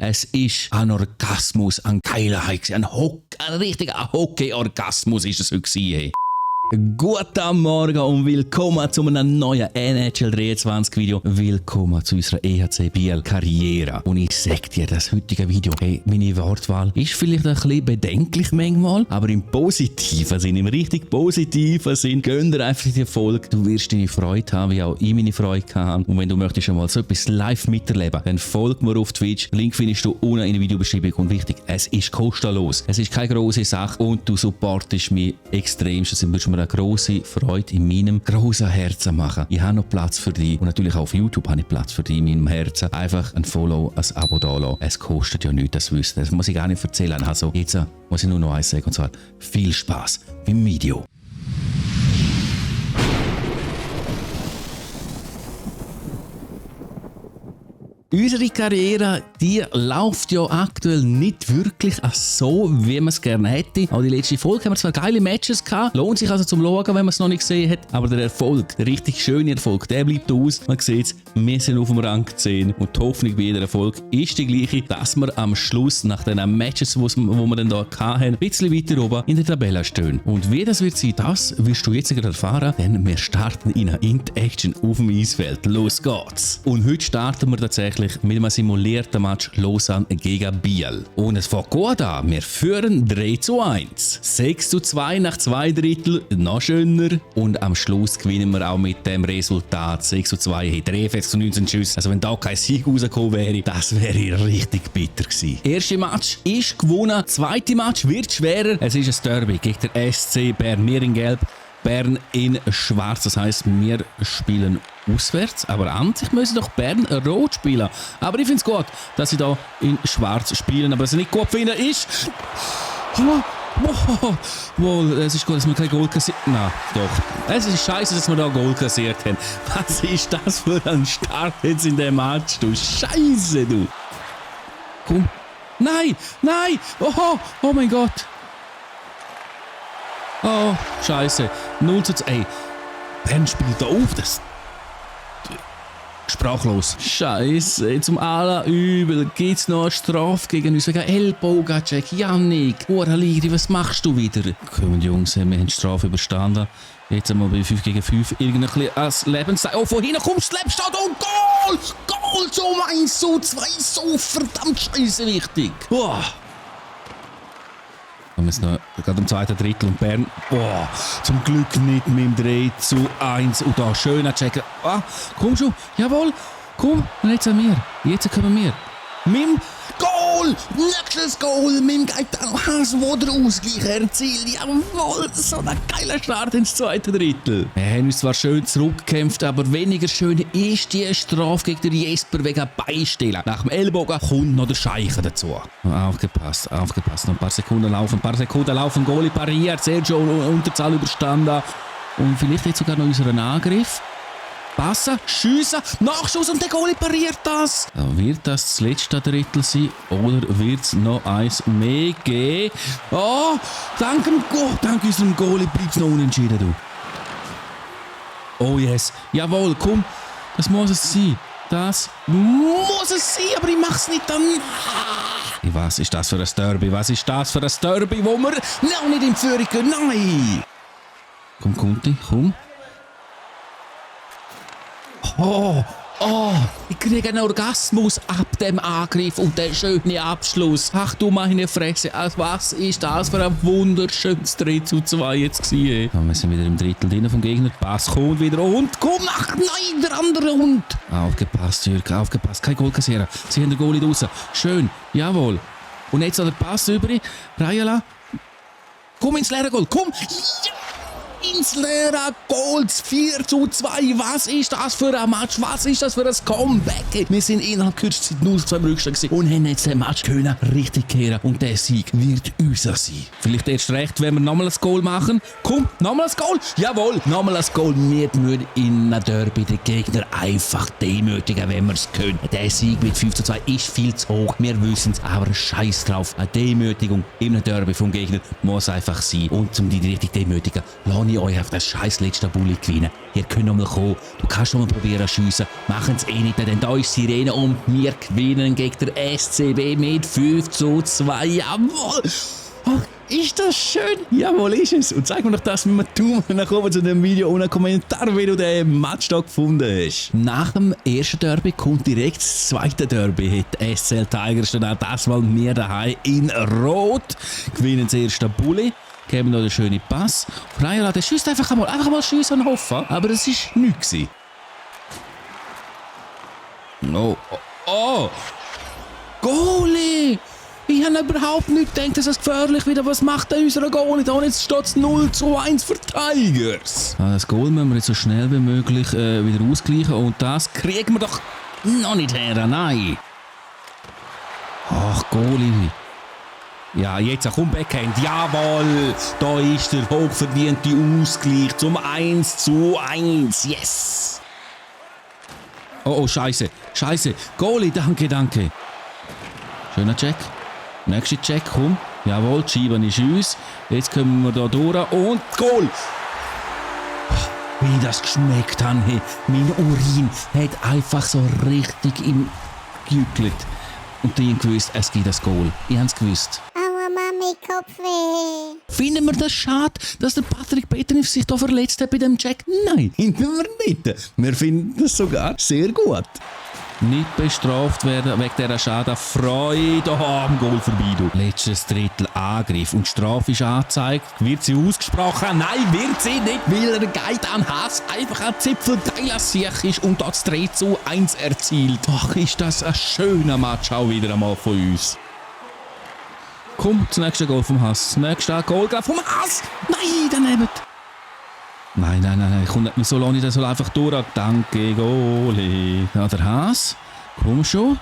Es ist ein Orgasmus, ein geiler Hike, ein richtiger Hockey-Orgasmus ist es heute gewesen, hey. Guten Morgen und willkommen zu einem neuen NHL 23 Video. Willkommen zu unserer EHC Biel Karriere. Und ich sag dir, das heutige Video, hey, meine Wortwahl ist vielleicht ein bisschen bedenklich manchmal, aber im positiven Sinn, im richtig positiven Sinn, gönn dir einfach die Folge. Du wirst deine Freude haben, wie auch ich meine Freude haben. Und wenn du möchtest schon mal so etwas live miterleben, dann folg mir auf Twitch. Link findest du unten in der Videobeschreibung. Und wichtig, es ist kostenlos. Es ist keine grosse Sache und du supportest mich extremst. Das würdest mir eine grosse Freude in meinem grossen Herzen machen. Ich habe noch Platz für dich und natürlich auch auf YouTube habe ich Platz für dich in meinem Herzen. Einfach ein Follow, ein Abo da lassen. Es kostet ja nichts, das wissen. Das muss ich gar nicht erzählen. Also jetzt muss ich nur noch eins sagen und zwar viel Spaß beim Video. Unsere Karriere, die läuft ja aktuell nicht wirklich so, wie man es gerne hätte. Auch die letzte Folge haben wir zwar geile Matches gehabt, lohnt sich also zum Schauen, wenn man es noch nicht gesehen hat, aber der Erfolg, der richtig schöne Erfolg, der bleibt aus. Man sieht es, wir sind auf dem Rang 10 und die Hoffnung bei jeder Erfolg ist die gleiche, dass wir am Schluss nach den Matches, wo wir dann da hatten, ein bisschen weiter oben in der Tabelle stehen. Und wie das wird sein, das wirst du jetzt gerade erfahren, denn wir starten in einer Interaction auf dem Eisfeld. Los geht's! Und heute starten wir tatsächlich mit einem simulierten Match Lausanne gegen Biel. Und es fängt gut an. Wir führen 3:1. 6:2 nach 2 Drittel, noch schöner. Und am Schluss gewinnen wir auch mit dem Resultat 6:2. Hey, 43:19 Schüsse. Also wenn da kein Sieg rausgekommen wäre, das wäre richtig bitter gewesen. Erste Match ist gewonnen. Zweite Match wird schwerer. Es ist ein Derby gegen den SC Bern. Wir in Gelb, Bern in Schwarz. Das heisst, wir spielen auswärts, aber an sich müssen doch Bern rot spielen. Aber ich finde es gut, dass sie da in Schwarz spielen. Aber was ich nicht gut finde, ist... Wow, es ist gut, dass wir kein Goal kassiert haben. Nein, doch. Es ist scheiße, dass wir da Goal kassiert haben. Was ist das für ein Start jetzt in dem Match, du Scheiße, du. Komm. Nein! Oh mein Gott. Oh, scheiße. 0:2. Ey, Bern spielt da auf, das... Sprachlos. Scheiße, zum Übel gibt's noch eine Strafe gegen uns wegen Ellbogencheck. Jannik, Uraliri, was machst du wieder? Kommen Jungs, wir haben die Strafe überstanden. Jetzt einmal bei 5 gegen 5 irgendwie als Lebenszeichen. Oh, von hinten kommst du, lebst da und Goal! Goal zum 1:2, so verdammt scheiße wichtig. Boah. Wir sind noch gerade im zweiten Drittel und Bern, zum Glück nicht mit dem 3:1 und da schöner Checker. Komm schon, jawohl, komm, und jetzt an mir, jetzt kommen wir. Mim, Goal, nächstes Goal, Mim geht dann wo der Ausgleich erzielt, jawohl, so ein geiler Start ins zweite Drittel. Wir haben uns zwar schön zurückgekämpft, aber weniger schön ist die Strafe gegen den Jesper wegen Beistellen. Nach dem Ellbogen kommt noch der Scheiche dazu. Aufgepasst, noch ein paar Sekunden laufen, Goalie pariert, Sergio Unterzahl überstanden und vielleicht jetzt sogar noch unseren Angriff. Passen, schiessen, Nachschuss und der Goalie pariert das. Wird das letzte Drittel sein oder wird es noch eins mehr geben? Oh, dank unserem Goalie bleibt es noch unentschieden. Du. Oh yes, jawohl, komm, das muss es sein. Das muss es sein, aber ich mach's nicht dann. Was ist das für ein Derby? Wo wir noch nicht in Führung gehen? Nein! Komm, Kunti, komm. Ich kriege einen Orgasmus ab dem Angriff und den schönen Abschluss. Ach du meine Fresse, was ist das für ein wunderschönes 3:2 jetzt gewesen? Wir sind wieder im Drittel drin vom Gegner. Pass kommt wieder und komm nach, nein, der andere Hund. Aufgepasst, Jürg, aufgepasst, kein Goal kassieren. Sie haben den Goalie draussen. Schön, jawohl. Und jetzt hat der Pass übrig. Rajala, komm ins leere Goal, komm. Ja! Ins leere Goal, 4:2. Was ist das für ein Match? Was ist das für ein Comeback? Wir sind innerhalb kürzester Zeit 0:2 im Rückstand und haben jetzt den Match können richtig kehren. Und der Sieg wird unser sein. Vielleicht erst recht, wenn wir nochmal ein Goal machen. Komm, nochmal ein Goal. Jawohl, nochmal ein Goal. Wir müssen in einem Derby den Gegner einfach demütigen, wenn wir es können. Der Sieg mit 5:2 ist viel zu hoch. Wir wissen es, aber scheiß drauf. Eine Demütigung in einem Derby vom Gegner muss einfach sein. Und um die richtig demütigen, lasse ich ich euch auf das scheiß letzte Bulli gewinnen. Ihr könnt noch mal kommen, du kannst noch mal probieren zu schiessen. Machen es eh nicht, denn da ist Sirene und wir gewinnen gegen der SCB mit 5:2. Jawohl! Ach, ist das schön? Jawohl, ist es. Und zeig mir doch das mit dem Daumen nach oben zu dem Video und einen Kommentar, wie du den Match da gefunden hast. Nach dem ersten Derby kommt direkt das zweite Derby. Die SCL Tigers stehen auch das mal mir daheim in Rot. Gewinnen das erste Bulli. Geben noch den schönen Pass. Ryan, der schießt einfach mal schiessen und hoffen. Aber es war nichts. Oh! Goalie! Ich habe überhaupt nicht gedacht, dass es gefährlich wird. Was macht denn unser Goalie da? Jetzt steht es 0:1 für die Tigers. Das Goal müssen wir jetzt so schnell wie möglich wieder ausgleichen. Und das kriegen wir doch noch nicht her. Nein. Ach, Goalie. Ja, jetzt komm Backhand. Jawohl! Da ist der hochverdiente Ausgleich zum 1:1. Yes! Oh, Scheiße. Goalie, danke. Schöner Check. Nächster Check, komm. Jawohl, die Scheibe ist uns. Jetzt kommen wir da durch und Goal! Wie das geschmeckt hat. Hey. Mein Urin hat einfach so richtig im Gejückelt. Und ich gewusst, es gibt das Goal. Ich hab's gewusst. Aua, Mami, Kopfweh. Finden wir das schade, dass der Patrick Peterif sich da verletzt hat bei dem Check? Nein, finden wir nicht. Wir finden das sogar sehr gut. Nicht bestraft werden wegen dieser Schadenfreude am Goal vorbei. Du. Letztes Drittel Angriff und Strafe ist angezeigt. Wird sie ausgesprochen? Nein, wird sie nicht, weil er geht an Hass einfach ein Zipfel sich ist und das 3:1 erzielt. Ach, ist das ein schöner Match auch wieder einmal von uns. Komm, das nächste Goal vom Hass. Das nächste Goal vom Hass. Nein, daneben. Nein, kommt nicht mehr so lange, der soll einfach durch. Danke, Goalie. Ja, der Haas, komm schon.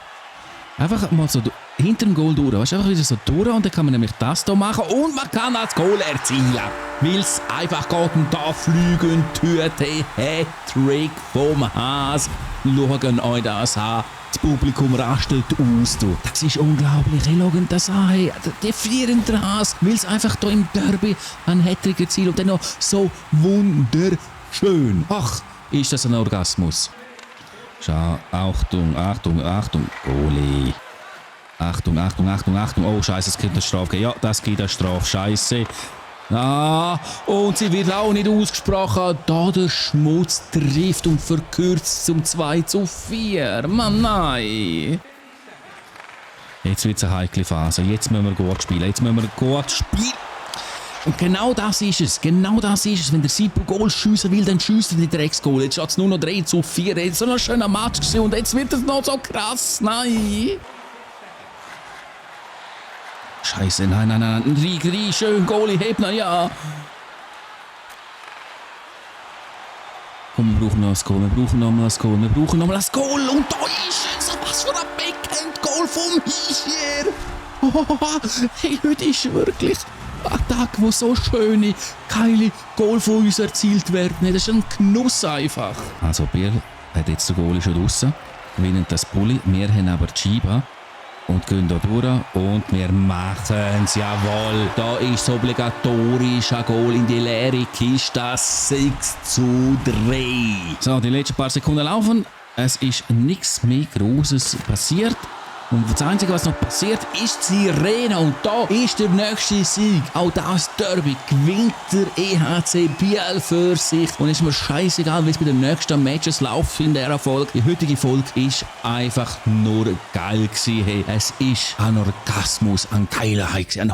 Einfach mal so hinter dem Goal durch. Weißt du, einfach wieder so durch und dann kann man nämlich das hier machen und man kann das Goal erzielen. Weil es einfach geht und da fliegen Tüte. Hattrick vom Haas. Schauen euch das an. Das Publikum rastet aus. Du. Das ist unglaublich. Schauen das an. Hey, der vierende Haas, weil es einfach hier im Derby ein Hattrick erzielt und dann noch so wunderschön. Ach, ist das ein Orgasmus. Schau, Achtung, Goalie. Achtung. Oh, Scheiße, es gibt eine Strafe geben. Ja, das gibt eine Strafe. Scheiße. Ah, und sie wird auch nicht ausgesprochen, da der Schmutz trifft und verkürzt zum 2:4. Mann, nein. Jetzt wird es eine heikle Phase. Jetzt müssen wir gut spielen. Und genau das ist es. Wenn der Sipo Goal schiessen will, dann schiesst er die Drecksgoal. Jetzt steht es nur noch 3:4. Jetzt war so ein schöner Match gewesen und jetzt wird es noch so krass. Nein. Scheiße, nein. Riegri, schön, Goalie, Hebner, ja. Komm, wir brauchen noch ein Goal, Und da ist es. Was für ein Backhand-Goal vom Hichier. Hey, heute ist wirklich ein Tag, wo so schöne, geile Goal von uns erzielt werden. Das ist ein Genuss einfach. Also, Biel hat jetzt der Goalie schon draussen. Gewinnen das Bulli. Wir haben aber die Scheibe. Und gehen hier durch und wir machen es, jawohl. Da ist obligatorisch ein Goal in die leere Kiste, 6:3. So, die letzten paar Sekunden laufen. Es ist nichts mehr Grosses passiert. Und das Einzige, was noch passiert, ist die Sirene. Und da ist der nächste Sieg. Auch das Derby gewinnt der EHC Biel für sich. Und es ist mir scheißegal, wie es bei den nächsten Matches läuft in dieser Folge. Die heutige Folge ist einfach nur geil gewesen. Hey, es ist ein Orgasmus, ein Geilheit, ein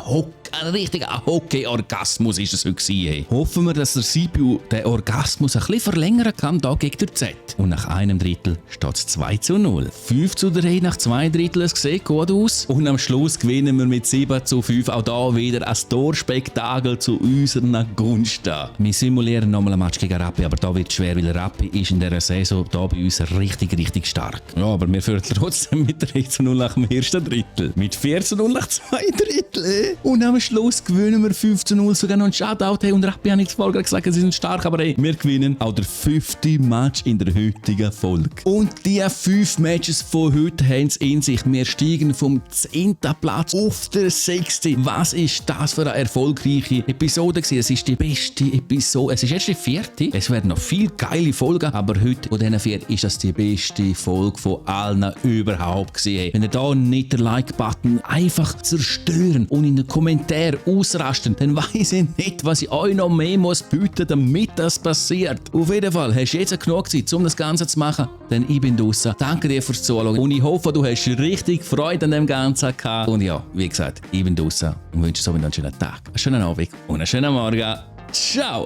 richtiger Hockey-Orgasmus ist es heute gewesen. Hey. Hoffen wir, dass der CPU den Orgasmus ein bisschen verlängern kann, da gegen der Z. Und nach einem Drittel steht es 2:0. 5:3 nach 2 Drittel. Es sieht gut aus. Und am Schluss gewinnen wir mit 7:5. Auch da wieder ein Torspektakel zu unserer Gunst. Wir simulieren nochmal ein Match gegen Rappi, aber da wird es schwer, weil Rappi ist in dieser Saison da bei uns richtig stark. Ja, aber wir führen trotzdem mit 3:0 nach dem ersten Drittel. Mit 4:0 nach 2 Drittel. Und am Schluss gewinnen wir 5:0, sogar noch ein Shoutout. Hey, und Rappi habe ich vorher gesagt, sie sind stark, aber hey, wir gewinnen auch der 5. Match in der heutigen Folge. Und die 5 Matches von heute haben es in sich. Wir steigen vom 10. Platz auf den 6. Was ist das für eine erfolgreiche Episode gewesen? Es ist die beste Episode. Es ist erst die 4. Es werden noch viele geile Folgen, aber heute von diesen 4 ist das die beste Folge von allen überhaupt gewesen. Wenn ihr da nicht den Like-Button einfach zerstören und in den Kommentaren ausrasten, dann weiss ich nicht, was ich euch noch mehr muss bieten, damit das passiert. Auf jeden Fall hast du jetzt genug Zeit, um das Ganze zu machen, denn ich bin draussen. Danke dir fürs Zuschauen und ich hoffe, du hast richtig Freude an dem Ganzen gehabt. Und ja, wie gesagt, ich bin draussen und wünsche dir so einen schönen Tag, einen schönen Abend und einen schönen Morgen. Ciao!